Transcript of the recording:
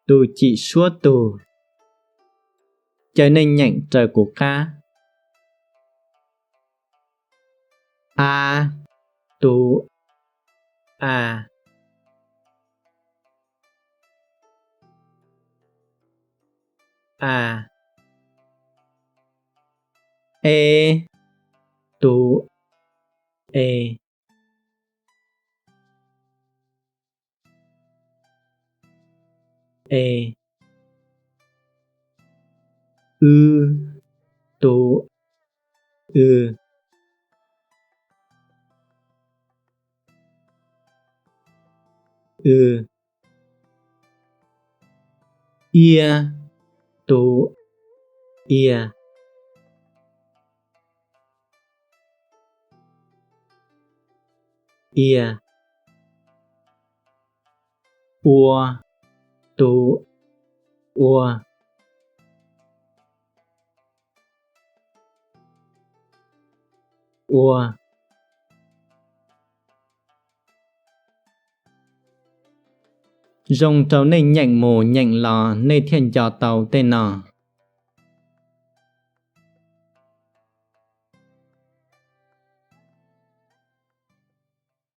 tus cim suab tug. Caw nej nyeem raws kuv qab. A, tu, a, a, e, tu, e, e, w, tu, w, w, ia, tu, ia, ia, ua, tu, ua, ua, zoo rau nej nyeem mus nyeem los nej thiaj nco tau tej no.